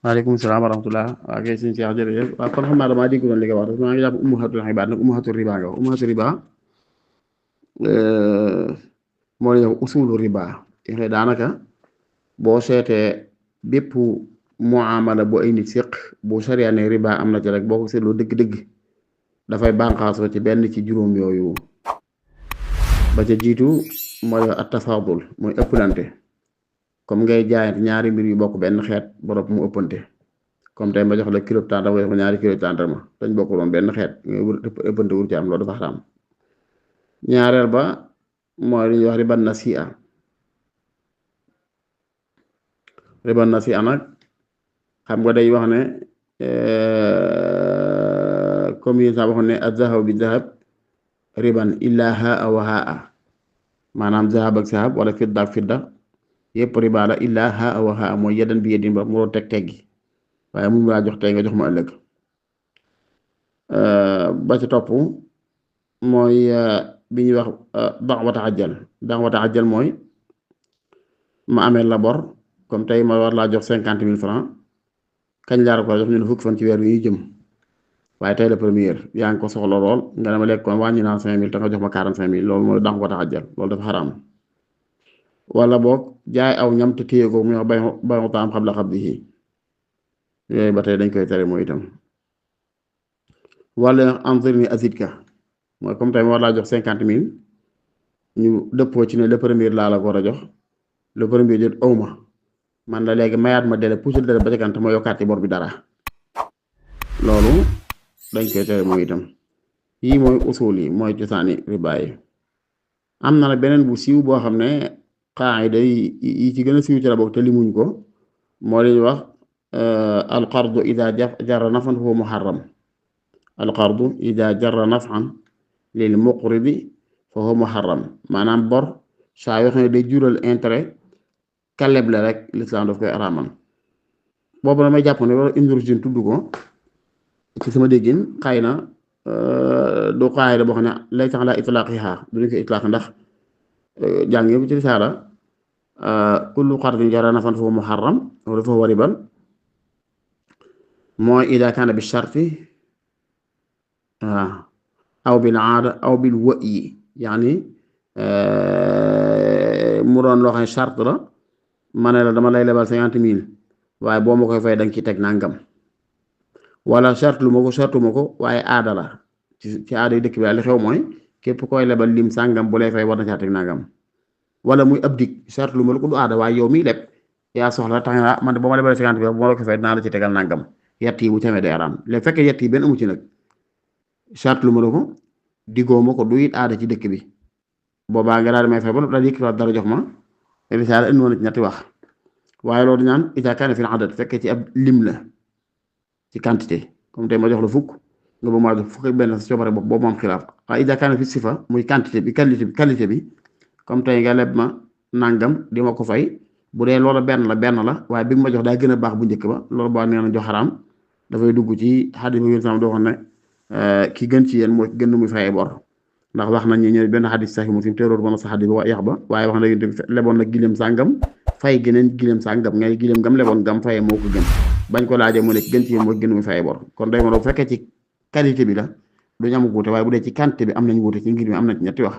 waaleykum salaam wa rahmatulah waa kay sëñ Cheikh jërëjëf waaw kon xam naa damaa dégg woon li nga wax maa ngi jàpp ummahatul ibaad nag ummahatul riba nga wax ummahatul riba moo la ñuy wax usulu riba te daanaka boo seetee bépp muamala bu ay nit séq bu sariya ne riba am na ci rek boo ko seetloo dëgg-dëgg dafay bànqaasoo ci benn ci juróom yooyu ba ca jiitu mooy at tafaadul mooy ëpplante comme ngay jaayante ñaari mbir yu bokk benn xeet borom mu ëppante comme tey ma jox la kilo tàndarma jox ma ñaari kilo tàndarma dañ bokk doon benn xeet nga ëppante wur ci am loolu dafa xaram ñaareel ba mooy li ñuy wax riban nasi'a nag xam nga day wax ne comme yi sax waxoon ne az-zahab bi zahab riban illa haa wa haa maanaam zahab ak zahab wala fidda ak fidda yëpp riba la illa haa wa haa mooy yedan bi yedin ba mu doon teggi waaye mu laa jox tey nga jox ma ëllëg ba ci topp mooy bi ñuy wax dax wata ajjal mooy ma amee la bor comme tey ma war laa jox 50,000 francs kañ laa ko jox ñu ne fukki fan ci weer wi ñuy jëm waaye tey la première yaa ngi ko soxla lool nga dama lekk kon wàññi naa 5,000 te nga jox ma 45,000 loolu mooy dax wata ajjal loolu dafa xaraam wala boog jaay aw ñam te téye ko muy wax bay taam xam la xam bi yooyu ba tey dañ koy tere mooy itam wala anzirni azidka mooy comme tey ma war laa jox 50,000 ñu dëppoo ci ne le premier laa la ko war a jox le premier jot awma man la léegi mayaat ma dele puusul dele ba ca kanam ma yokkaat ci bor bi dara loolu dañ koy tere mooy itam yii mooy usul yi mooy cosaani riba yi am na nag beneen bu siiw boo xam ne qaayida yi ci gën a siiw ci la bokk te limuñ ko moo leen wax alqardu ida jarra nafan huwa muharram alqardu ida jarra nafan lil muqridi fa huwa muharram maanaam bor saa yoo xam ne day jural intérêt kaleb la rek l'islam daf koy araamal boobu damay jàpp ne wala indorigine tudd ko ci sama déggin xëy na du qaayida boo xam ne lay tax la itlaaqiha duñu ko itlaaq ndax jàng yëpp ci risaala kullu qardin jarra nafan fa huwa muharram wala fa huwa riban mooy ida kaana bi sharti aw bil aada aw bil wa'yi yaani mu doon loo xam ne charte la ma ne la dama lay lebal 50,000 waaye boo ma koy fay danga ci teg nangam wala charte lu ma ko charte ma ko waaye aada la ci aada yi dëkk bi li xew mooy képp koy lebal lim sàngam bu lay fay war na caa teg nangam wala muy ab dig charte lu ma la ko du aada waaye yow miy leb yaa soxla tax na man boo ma lebalee 50,000 bu ma la ko fay dinaa la ci tegal nangam yett yi bu tamee day araam léegi fekkee yett yi benn amu ci nag charte lu ma la ko diggoo ma ko du it aada ci dëkk bi boobaa nga daal di may fay ba daal di yëkkatiwaat dara jox ma risaala indi woon na ci ñetti wax waaye loolu ñaan ida kaana fil adad fekkee ci ab lim la ci quantité comme tey ma jox la fukk nga ba maa jox fukk ak benn sa coobare bopp boobu moom xilaaf waaye ida kaana fi sifa muy quantité bi qualité bi comme tey nga leb ma nangam di ma ko fay bu dee loola benn la waaye bi nga ma jox daa gën a baax bu njëkk ba loolu boo nee na jox xaraam dafay dugg ci xadis bu yéen doo xam ne ki gën ci yéen mooy ki gën muy fayee bor ndax wax nañ ñu benn xadis sax Muslim teeroor ba na sa xadis ba yax ba waaye wax na leboon na gileem sàngam fay geneen gileem sàngam ngay gileem gam leboon gam fayee moo ko gën bañ ko laajee mu ne ki gën ci yéen mooy gën muy fayee bor kon day ma bu fekkee ci qualité bi la duñu am wuute waaye bu dee ci quantité bi am nañ wuute ci ngir mi am na ci ñetti wax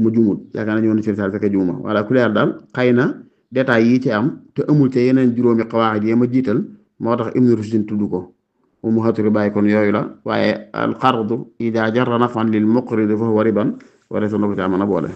mu jumut yaakaar naa ñëw na ci risaal fekkee jumuma voilà ku leer daal xëy na détails yi ci am te amul ca yeneen juróomi xawaid yi ma jiital moo tax Ibn Rushd tudd ko mu xaturi bàyyi kon yooyu la waaye al qardu ida jarra nafan lil muqridi fa huwa riban wala sa na ko caa mën a boole